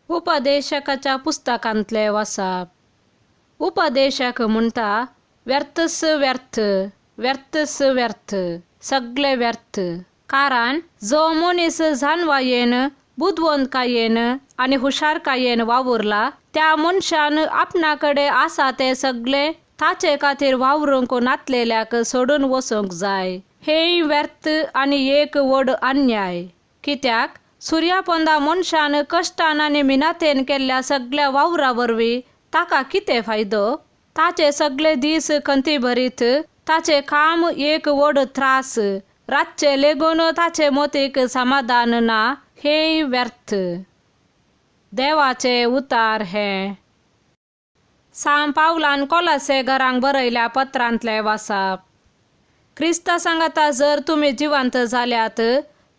उपदेशकाच्या पुस्तकांतलें वाचप. उपदेशक म्हणटा, व्यर्थच व्यर्थ, व्यर्थच व्यर्थ, सगळें व्यर्थ. कारण जो मनीस जानवायेन, बुदवंतकायेन आनी हुशारकायेन वावुरला त्या मनशान आपणा कडेन आसा तें सगळें ताचे खातीर वावरूंक नातलेल्याक सोडून वचूंक जाय. हेंय व्यर्थ आनी एक व्हड अन्याय. कित्याक सुर्यापोंदा मनशान कश्टान आनी मिनातेन केल्ल्या सगळ्या वावरा वरवीं ताका कितें फायदो? ताचे सगळे दीस खंती भरीत, ताचें काम एक व्हड त्रास, रातचें लेगून ताचे मोतीक समाधान ना. हेंय व्यर्थ. देवाचें उतार हें. सांत पावलान कोलासे घरांक बरयल्या पत्रांतलें वाचप. क्रिस्ता सांगाता जर तुमी जिवंत जाल्यात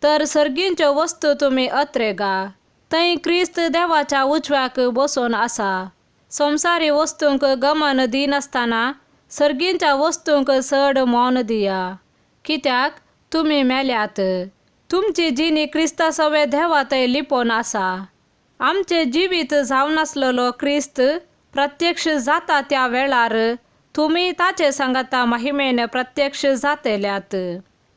तर सर्गींच्यो वस्तू तुमी अत्रेगा. थंय क्रिस्त देवाच्या उजव्याक बसून आसा. संवसारी वस्तूंक गमन दिनासतना सर्गींच्या वस्तूंक चड मोन दिया. कित्याक तुमी मेल्यात. तुमची जिणी क्रिस्ता सवे देवा थंय लिपोवन आसा. आमचें जिवीत जावन आसलेलो क्रिस्त प्रत्यक्ष जाता त्या वेळार तुमी ताचे सांगाता महिमेन प्रत्यक्ष जातल्यात.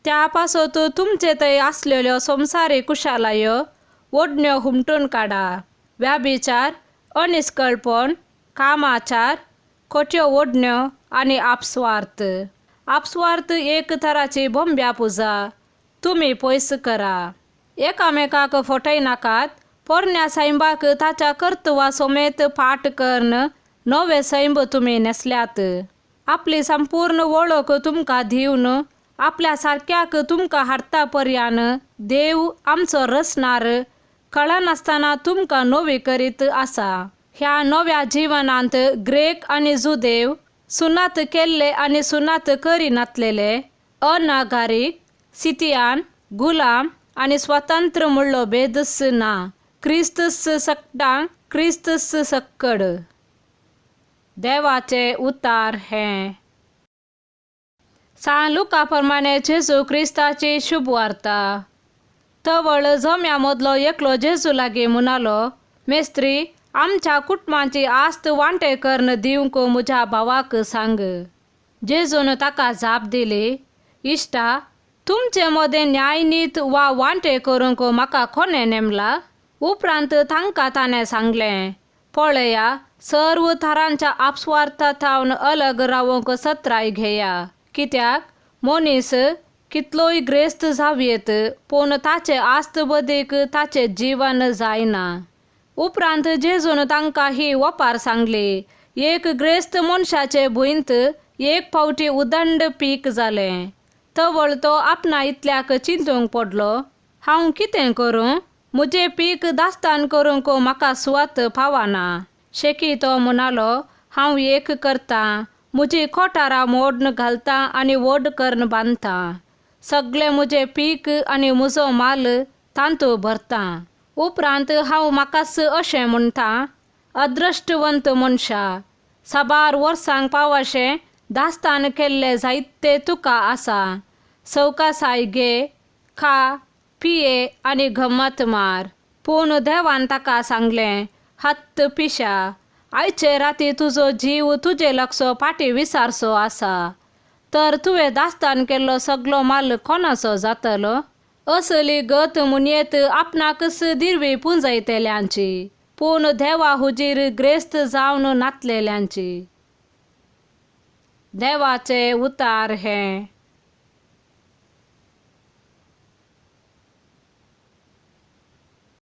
त्या पासत तुमचे थंय आसलेल्यो संवसारी कुशालायो ओडण्यो हुमटून काडा. व्याभिचार, अनिस्कळपण, कामाचार, खोट्यो ओडण्यो आनी आपस्वार्थ. आपस्वार्थ एक तराची बोंब्या पुजा तुमी पयस करा. एकामेकाक फटय नाकात. पोरण्या सैंबाक ताच्या कर्तुवा समेत पाठ करून नवे सैंब तुमी न्हेसल्यात. आपली संपूर्ण वळख तुमकां दिवन आपल्या सारक्याक तुमकां हाडटा पर्यान देव आमचो रचणार कळनासतना तुमकां नवी करीत आसा. ह्या नव्या जिवनांत ग्रेक आनी जुदेव, सुनात केल्ले आनी सुनात करिनातलेले, अनागारीक, सितियान, गुलाम आनी स्वतंत्र म्हणलो भेदच ना. क्रिस्तस सगटांक, क्रिस्तस सक्कड. देवाचें उतार हें. सांत लुका प्रमाणे जेजू क्रिस्ताची शुभवार्ता. तवळ जम्या मदलो एकलो जेजू लागीं म्हणालो, मेस्त्री, आमच्या कुटुंबाची आस्त वांटे करून दिवंक म्हज्या भावाक सांग. जेजून ताका जाप दिली, इश्टा, तुमचे मदें न्यायनीत वा वांटे करूंक म्हाका कोणें नेमला? उपरांत तांकां ताणें सांगलें, पळया, सर्व तरांच्या आपस्वार्था थावन अलग रावंक सत्राय घेया. कित्याक मनीस कितलोय ग्रेस्त जावयेत पूण ताचे आस्त बदीक ताचें जिवन जायना. उपरांत जेजून तांकां ही ओपार सांगली, एक ग्रेस्त मनशाचे भुंयंत एक फावटी उदंड पीक जालें. तवळ तो आपणा इतल्याक चिंतूंक पडलो, हांव कितें करूं? म्हजें पीक दास्तान करूंक म्हाका सुवात पावना. शेकी तो म्हणालो, हांव एक करतां, म्हजी कोठारां मोडून घालतां आनी व्हड करून बांदतां. सगळें म्हजें पीक आनी म्हजो माल तांतू भरतां. उपरांत हांव म्हाकाच अशें म्हणटा, अद्रश्टवंत मनशा, साबार वर्सांक पावाशें दास्तान केल्लें जायते तुका आसा. सवकासाय घे, खा, पिये आनी गमत मार. पूण देवान ताका सांगलें, हत्त पिशा, आयचे राती तुजो जीव तुजे लागसो फाटीं विसारसो आसा. तर तुवें दास्तान केल्लो सगलो माल कोणाचो जातलो? असली गत मुनयेत आपणाकच दिरवी पुंजयतल्यांची, पूण देवा हुजीर ग्रेस्त जावन नातलेल्यांची. देवाचें उतार हें.